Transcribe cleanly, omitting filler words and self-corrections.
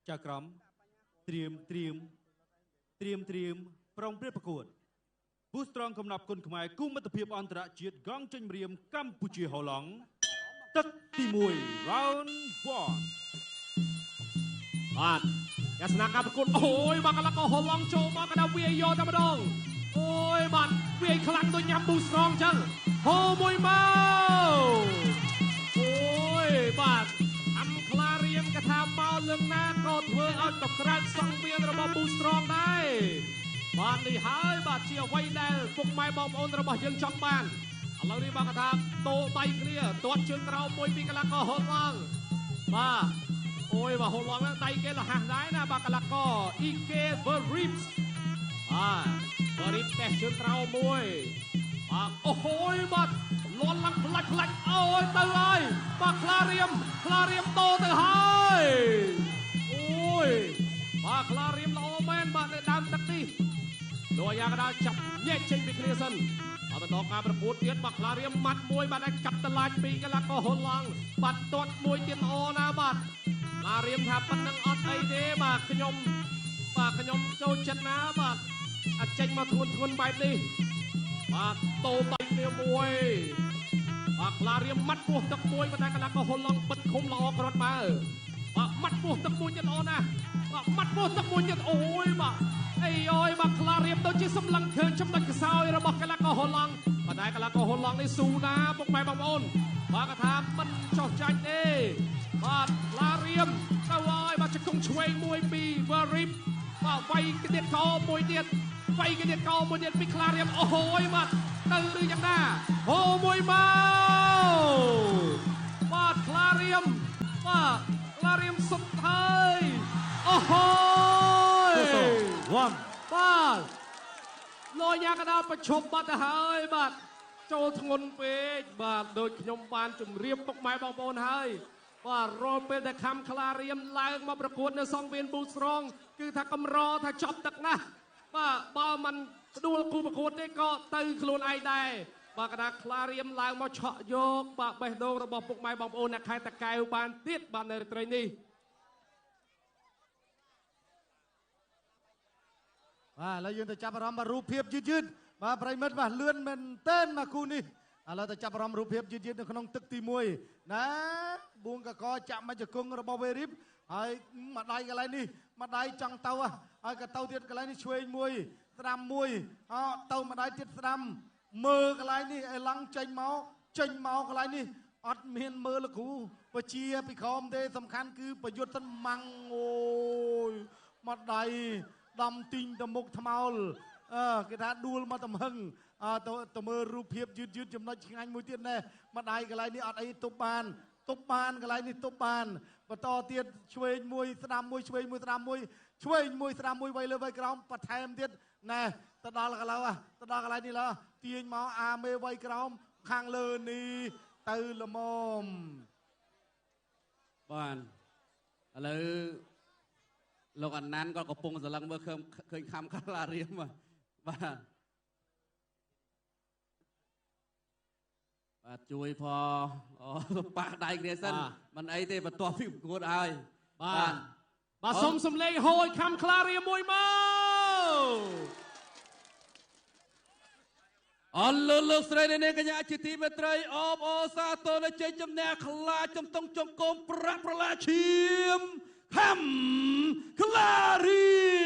ចៅក្រមត្រៀមត្រៀមត្រៀមត្រៀមប្រុងព្រាបប្រកួតពូស្រងកំណប់គុណខ្មែរគូមិត្តភាពអន្តរជាតិកងចេញរៀមកម្ពុជាហូឡង់ទឹកទី1 round 1 បាទទស្សនការប្រកួតអូយបាទកន្លះក៏ហូឡង់ចូលមកកណ្ដាលវាយយកតែម្ដងអូយបាទវាយខ្លាំងដូចញ៉ាំប៊ូស្រងចឹងហូមួយមកអូយបាទអាំខ្លារៀមកថាមកលើកណាក៏ធ្វើឲ្យកក្រើកសង្វៀនរបស់ប៊ូស្រងដែរបាទនេះហើយបាទជាអ្វីដែលពុកម៉ែបងប្អូនរបស់យើងចង់បានឥឡូវនេះបាទកថាតោដៃគ្នាទាត់ជើងក្រោមមួយពីកន្លះក៏ហូឡង់បាទអូយបាទហូឡង់ហ្នឹងដៃគេលះដែរណាបាទកន្លះកអ៊ីកេ Verips បាទ Verips តេះជើងក្រោមមួយបាទអូហូយបាទលន់ឡើងផ្លាច់ផ្លាច់អូយទៅហើយបាទខ្លារៀមខ្លារៀមតោទៅហើយអូយបាទខ្លារៀមល្អមែនបាទនៅដើមទឹកនេះលោកអាយ៉ាកដាលចាប់ញែកចេញពីគ្នាសិនបាទបន្តការប្រកួតទៀតបាទខ្លារៀមម៉ាត់មួយបាទឲ្យកាប់តឡាចពីកន្លះក៏ហូឡង់បាទទាត់មួយទៀតល្អណាស់បាទខ្លារៀមថាប៉ុណ្្នឹងអត់អីទេបាទខ្ញុំបាទខ្ញុំចូលចិត្តណាបាទអាចចេញមកធ្ងន់ធ្ងន់បែបនេះបាទតោដៃគ្នាមួយបាទខ្លារៀមម៉ាត់ពោះទឹកមួយប៉ុន្តែកន្លះក៏ហូឡង់បិទឃុំល្អគ្រាន់បើបាទម៉ាត់ពោះទឹកមួយទៀតល្អណាស់បាទម៉ាត់ពោះទឹកមួយទៀតអូយបាទអីអើយបាទខ្លារៀមដូចជាសម្លឹងឃើញចំណុចខ្សោយរបស់កីឡាករហូឡង់ប៉ុន្តែកីឡាករហូឡង់នេះស៊ូណាពុកម៉ែបងប្អូនបាទគាត់ថាមិនចោះចាញ់ទេបាទខ្លារៀមទៅហើយបាទជង្គង់ឆ្វេងមួយពីវ៉ារីបបាទវាយគេទៀតកោមួយទៀតវាយគេទៀតកោមួយទៀតពីខ្លារៀមអូហូយបាទទៅឬយ៉ាងណាហូមួយមកបាទខ្លារៀមបាទខ្លារៀមសុទ្ធហើយអូហូយ 1 បាទលោកយ៉ាកដាលប្រឈប់បាត់ទៅហើយបាទចូលធ្ងន់ពេកបាទដូចខ្ញុំបានជម្រាបពុកម៉ែបងប្អូនហើយបាទរាល់ពេលដែលខំខ្លារៀមឡើងមកប្រកួតនៅសង្វៀនប៊ូស្រងគឺថាកម្រថាចប់ទឹកណាស់បាទបើមិនផ្ដួលគូប្រកួតទេក៏ទៅខ្លួនឯងដែរបាទកដាខ្លារៀមឡើងមកឆក់យកបាទបេះដូងរបស់ពុកម៉ែបងប្អូនអ្នកខេត្តតាកែវបានទៀតបាទនៅរាត្រីនេះ បាទឥឡូវយើងទៅចាប់អារម្មណ៍បាទរូបភាពយឺតយឺតបាទប្រិមិត្តបាទលឿនមែនទែនមកគូនេះឥឡូវទៅចាប់អារម្មណ៍រូបភាពយឺតយឺតនៅក្នុងទឹកទី1ណាបួងកកចាក់មកជង្គង់របស់វេរីបហើយមួយដៃកន្លែងនេះមួយដៃចង់ទៅហើយក៏ទៅទៀតកន្លែងនេះឆ្វេងមួយស្ដាំមួយអទៅមួយដៃទៀតស្ដាំមើលកន្លែងនេះអេឡង់ចេញមកចេញមកកន្លែងនេះអត់មានមើលលោកគ្រូបជាពីក្រោមទេសំខាន់គឺប្រយុទ្ធសិនម៉ាំងអូយមួយដៃដំទីងទៅមុខថ្មោលអឺគេថាដួលមកទំហឹងអើទៅទៅមើលរូបភាពយឺតយឺតចំណុចឆ្ងាញ់មួយទៀតណែម្ដាយកន្លែងនេះអត់អីទប់បានទប់បានកន្លែងនេះទប់បានបន្តទៀតឆ្វេងមួយស្ដាំមួយឆ្វេងមួយស្ដាំមួយឆ្វេងមួយស្ដាំមួយវៃលើវៃក្រោមបន្ថែមទៀតណែទៅដល់កន្លែងទៅដល់កន្លែងនេះឡើទាញមកអាមេវៃក្រោមខាងលើនេះទៅល្មម បាទឥឡូវលោកអាណាន់ក៏កំពុងសឡឹងមើលឃើញឃើញខំខ្លារៀមបាទបាទជួយផងអូប៉ះដៃគ្នាសិនមិនអីទេបន្ទាប់ពីប្រកួតហើយ បាទបាទសុំសំលេងហូយខំខ្លារៀមមួយមក អរលោកលោកស្រីអ្នកនាងកញ្ញាជាទីមេត្រីអបអរសាទរនៅជ័យជំនះខ្លាចចំតុងចង្គមប្រាក់ប្រឡាឈាមខំខ្លារៀ